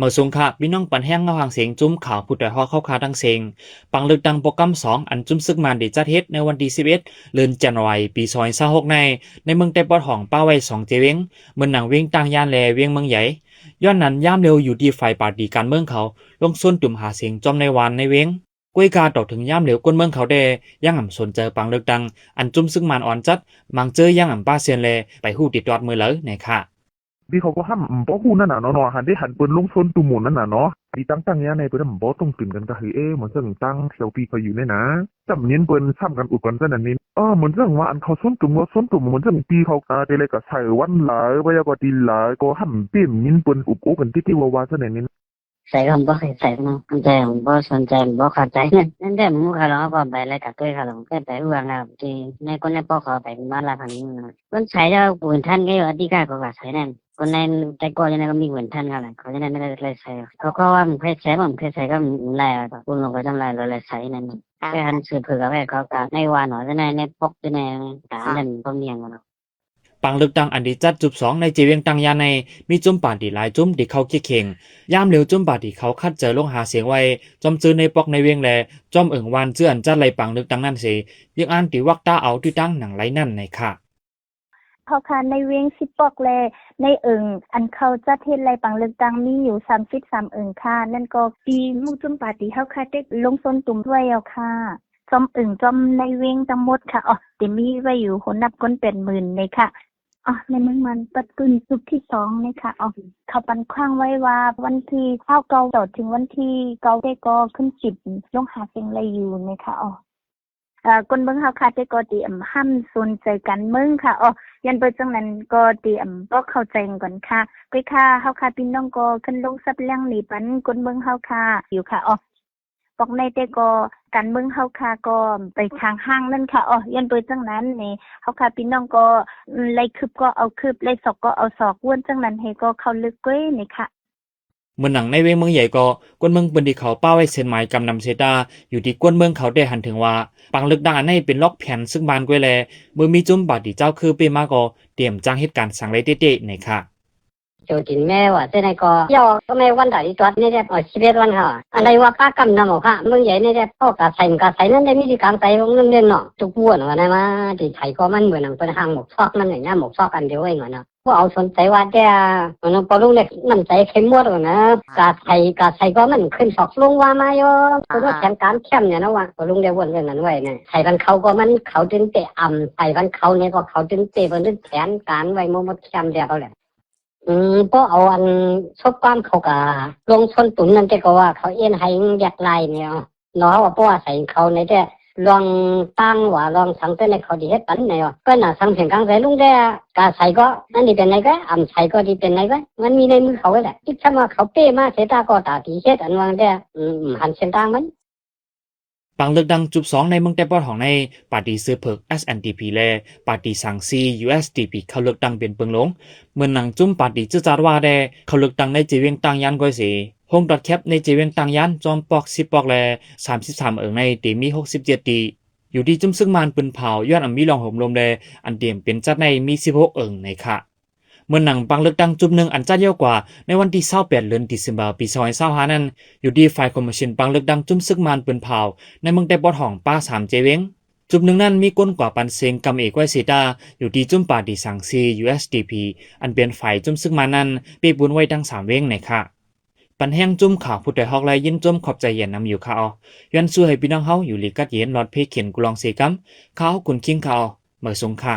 ເມື່ອສົງຄະ ພີ່ນ້ອງປັນແຮງເງົາຫາງສຽງ ຈຸ້ມຂ່າວຜູ້ຕາຍຮອກເຮົາຄາທັງເສັງ. ປັງເລືອກຕັ້ງປົກກຳສອງ ອັນຈຸ້ມຊຶກມານໄດ້ຈັດເຮັດໃນວັນທີສິບເອັດ ເດືອນຈັນວາຣີ ປີສອງພັນຊາວຫົກໃນ ໃນເມືອງແຕປອດຫ້ອງປະໄວ້ສອງເຈວຽງ ເໝືອນໜັງວຽງຕາງຍານ ແລະ ວຽງເມືອງໃຫຍ່. ຍ້ອນນັ້ນ ຍາມເລວຢູ່ທີ່ຝ່າຍປາຕີການເມືອງເຂົາ ລົງຊົນຕຸມຫາສຽງຈອມໃນວານໃນວຽງ. ກວຍກາຕໍ່ເຖິງຍາມເລວ ຄົນເມືອງເຂົາແດ່ຍັງອຳສົນໃຈປັງເລືອກຕັ້ງ ອັນຈຸ້ມຊຶກມານອ່ອນຈັດ, ບາງເຈີຍັງອຳປະເຊນ ແລະ ໄປຮູ້ຕິດຕອດມື້ໃດໃນຄະ. ທີ່ເຂົາກໍຫ້າມບໍ່ຮູ້ນັ້ນນະເນາະ ຫັ້ນເດ້ ຫັ້ນເພິ່ນລົງຊົນຕຸມໝູນນັ້ນນະເນາະ ທີ່ຕັ້ງຕັ້ງຍາໃນເພິ່ນບໍ່ຕ້ອງຕື່ນກັນກະຄືເອ ເໝືອນເຊິ່ງຕັ້ງແຖວປີເຂົາຢູ່ແນ່ນະ ຈຳເນີນເພິ່ນຊ້ຳກັນອຸດກັນຊັ້ນນັ້ນນີ້ ເອີ ເໝືອນເຊິ່ງວ່າອັນເຂົາຊົນຕຸມກໍຊົນຕຸມ ເໝືອນເຊິ່ງປີເຂົາກະແຕ່ລະກະໃສ່ວັນຫຼາຍ ໄວຍາກະຕີຫຼາຍ ກໍຫ້າມເປັນຍິນເພິ່ນອຸບໂອ້ກັນຕິຕິວາວາຊັ້ນນັ້ນນີ້. ໃສ່ກໍບໍ່ເຄີຍໃສ່ເນາະ ແຕ່ບໍ່ສົນໃຈ ບໍ່ເຂົ້າໃຈ ນັ້ນແຕ່ໝູ່ເຂົາລອງເອົາໄປແລ້ວກະເຄີຍເຂົາລອງເຄີຍໄປຮູ້ວ່າງາມທີ່ໃນຄົນໃນປອກເຂົາໄປມາລາພັນ ຄົນໃສ່ແລ້ວເປັນທ່ານກໍຢູ່ອາທິກາກໍວ່າໃສ່ນັ້ນ ຄົນໃນແຕ່ກໍຢູ່ໃນກໍມີເປັນທ່ານເຂົາແຫຼະ ເຂົາຢູ່ໃນມັນກໍເລີຍໃສ່ ເຂົາກໍວ່າມັນເຄີຍໃສ່ບໍ່ເຄີຍໃສ່ກໍຫຼາຍກໍຜູ້ລົງກໍຈຳຫຼາຍເລີຍໃສ່ນັ້ນ ແຕ່ຫັ້ນຊື່ເພິ່ນກໍແມ່ນເຂົາກໍໃນວ່າເນາະ ໃນໃນປອກຢູ່ໃນການນັ້ນກໍມີຫຍັງເນາະ. ປັງເລືອກຕັ້ງອັນໄດ້ຈັດຈຸບສອງໃນເຈວຽງຕາງຍານໃນ ມີຈຸ້ມປາຕີຫຼາຍຈຸ້ມທີ່ເຂົ້າຄຽງຄຽງ. ຍາມເລວຈຸ້ມປາຕີເຂົາຄັດເຈີລົງຫາສຽງໄວ້ ຈອມເຈີໃນປອກໃນວຽງ ແລະ ຈອມເອີ່ງວານເຈີອັນຈັດໄລ່ປັງເລືອກຕັ້ງນັ້ນເສ ວຽກອັນທີ່ວັກຕາເອົາຕິດຕັ້ງໜັງໄລ່ນັ້ນໃນຄະ. ເພາະຄະໃນວຽງສິບປອກ ແລະ ໃນເອີ່ງອັນເຂົາຈັດເຮັດໄລ່ປັງເລືອກຕັ້ງມີຢູ່ສາມສິບສາມເອີ່ງຄະ ນັ້ນກໍທີ່ໝູ່ຈຸ້ມປາຕີເຮົາຄະໄດ້ລົງຊົນຕຸມໄວ້ແລ້ວຄະ. ຈອມເອີ່ງຈອມໃນວຽງທັງໝົດຄະ ເອີ ແຕ່ມີໄວ້ຢູ່ຫົວນັບຄົນແປດໝື່ນໃນຄະ ເອີ ໃນເມືອງມັນປັດປືນຊຸບທີສອງໃນຄະ ເອີ ເຂົາປັນຂວ້າງໄວ້ວ່າວັນທີຊາວເກົ້າຕໍ່ເຖິງວັນທີເກົ້າແຕ່ກໍຂຶ້ນສິບລົງຫາສຽງໄດ້ຢູ່ໃນຄະ ເອີ ຄົນເມືອງເຮົາຄະແຕ່ກໍຕຽມຫ້າມສົນໃຈການເມືອງຄະ ເອີ ຢ້ານບໍ່ຈັ່ງນັ້ນກໍຕຽມບໍ່ເຂົ້າໃຈກັນຄະ ເພາະຄະເຮົາຄະພີ່ນ້ອງກໍຂຶ້ນລົງສັບລ້ຽງໜີປັນຄົນເມືອງເຮົາຄະຢູ່ຄະ ເອີ ປອກໃນແຕ່ກໍການເມືອງເຮົາຄະກໍໄປທາງຫ້າງນັ້ນຄະ ເອີ ຢ້ານບໍ່ຈັ່ງນັ້ນນີ້ເຮົາຄະພີ່ນ້ອງກໍໄລ່ຄືບກໍເອົາຄືບ ໄລ່ສອກກໍເອົາສອກ ຢ້ານຈັ່ງນັ້ນເຮົາກໍເຂົ້າເລິກກວ່ານີ້ຄະ. ເໝືອນໜັງໃນວຽງເມືອງໃຫຍ່ກໍ ຄົນເມືອງພື້ນທີ່ເຂົາປະໄວ້ເສັ້ນໝາຍກຳນຳເສຍຕາ ຢູ່ທີ່ຄົນເມືອງເຂົາໄດ້ຫັນເຖິງວ່າ ປັງເລືອກຕັ້ງອັນໃດເປັນລັອກແຜນຊຶກມານກວ່າ ແລະ ເມື່ອມີຈຸ້ມປາຕີເຈົ້າຄືເປ້ມາກໍຕຽມຈ້າງເຮັດການສັງໄດ້ເຕະໆໃນຄະ. ໂຈຕິນແມ່ວ່າຈັ່ງໃດກໍ ເຈົ້າກໍແມ່ວັນໃດຕອດນີ້ແຫຼະ ເອົາຊີວິດວັນເຮົາ ອັນໃດວ່າປະກຳນຳເອົາພະເມືອງໃຫຍ່ນີ້ແຫຼະ ເອົາກາໃສ່ກາໃສ່ນັ້ນໄດ້ມີທີ່ກາງໃສ່ວງນັ້ນເດ້ເນາະ ທຸກວັນວ່ານະມາທີ່ໃສ່ກໍມັນເໝືອນໜັງເພິ່ນຫາງໝົກຊອກມັນຫຍັງໝົກຊອກອັນດຽວເອງວ່າເນາະ ບໍ່ເອົາສົນໃຈວ່າແຕ່ ປະລຸງເດ ນ້ຳໃຈເຂັ້ມໝົດວ່ານະ ກາໃສ່ກາໃສ່ກໍມັນຂຶ້ນສອກລົງວ່າມາຢູ່ ໂຕແທນການແຄມນີ້ນະວ່າ ປະລຸງເດ ວນເລື່ອງນັ້ນໄວ້ນະ ໃສ່ພັນເຂົາກໍມັນເຂົາຕື່ນເຕະອຳ ໃສ່ພັນເຂົານີ້ກໍເຂົາຕື່ນເຕະ ເພິ່ນຕື່ນແຜນການໄວ້ໝົດແຄມແລ້ວແຫຼະ ອືມ ບໍ່ເອົາອັນສົບການເຂົາກະລົງຊົນຕຸມນັ້ນແຕ່ກໍວ່າເຂົາເອັນໃຫ້ວຽກຫຼາຍນີ້ ເນາະ ເຮົາກໍບໍ່ອາໄສເຂົາໃນແຕ່ລອງຕັ້ງວ່າລອງສັງເຕີໃນເຂົາຊິເຮັດປັນໃນວ່າ ເພິ່ນນະສັງເພງກາງໃສ່ລຸງແດ່ກາໃສ່ກໍມັນຊິເປັນໃນກໍອຳໃສ່ກໍຊິເປັນໃນກໍມັນມີໃນມືເຂົາໄວ້ແຫຼະ ອີກຄຳວ່າເຂົາເປ້ມາເສຍຕາກໍຕາທີ່ເຮັດອັນວ່າແດ່ ອືມ ຫັນເສັ້ນທາງມັນ. ປັງເລືອກຕັ້ງຈຸບສອງໃນເມືອງແຕປອດຫ້ອງໃນ ປາຕີເສືອເຜິກ ເອັສແອນດີພີ ແລະ ປາຕີສັງຊີ ຢູເອັສດີພີ ເຂົ້າເລືອກຕັ້ງເປັນເປິງຫຼົງ ເໝືອນໜັງຈຸ້ມປາຕີຈື່ຈາດວ່າແດ່ ເຂົ້າເລືອກຕັ້ງໃນເຈວຽງຕາງຍານກ້ອຍເສ ໂຮງຕອດແຄບໃນເຈວຽງຕາງຍານ ຈອມປອກ ສິບປອກ ແລະ ສາມສິບສາມເອີ່ງໃນເຕມີ ຫົກສິບເຈັດ ຕີ ຢູ່ທີ່ຈຸ້ມຊຶກມານປືນເຜາ ຍ້ອນອຳມີລອງໂຫມລົມ ແລະ ອັນຕຽມເປັນຈັດໃນມີ ສິບຫົກເອີ່ງໃນຄະ. ເໝືອນໜັງປັງເລືອກຕັ້ງຈຸບໜຶ່ງອັນຈັດຍາວກວ່າໃນວັນທີຊາວແປດເດືອນ December ປີສອງພັນຊາວຫ້ານັ້ນ ຢູ່ທີ່ຝ່າຍຄອມມິວຊິນປັງເລືອກຕັ້ງຈຸ້ມຊຶກມານປືນເຜາ ໃນເມືອງແຕປອດຫ້ອງປະສາມເຈວຽງ. ຈຸບໜຶ່ງນັ້ນມີກົນກວ່າປັນເສັງກຳເອກໄວ້ເສຕາ ຢູ່ທີ່ຈຸ້ມປາຕີສັງຊີ ຢູເອັສດີພີ ອັນເປັນຝ່າຍຈຸ້ມຊຶກມານນັ້ນ ເປ້ປູນໄວ້ທັງສາມວຽງໃນຄະ. ປັນແຮງຈຸ້ມຂ່າວຜູ້ຕາຍຮອກ ແລະ ຍິນຊົມຂອບໃຈຢ່ານຳຢູ່ຄະເອົາ ຢ້ອນສູ້ໃຫ້ພີ່ນ້ອງເຮົາຢູ່ດີກັດເຢັນ ລອດເພຂຽນກຸລອງເຊກຳ ຂ່າວຄຸນຄິງຄະເອົາ ເໝີສົງຄະ.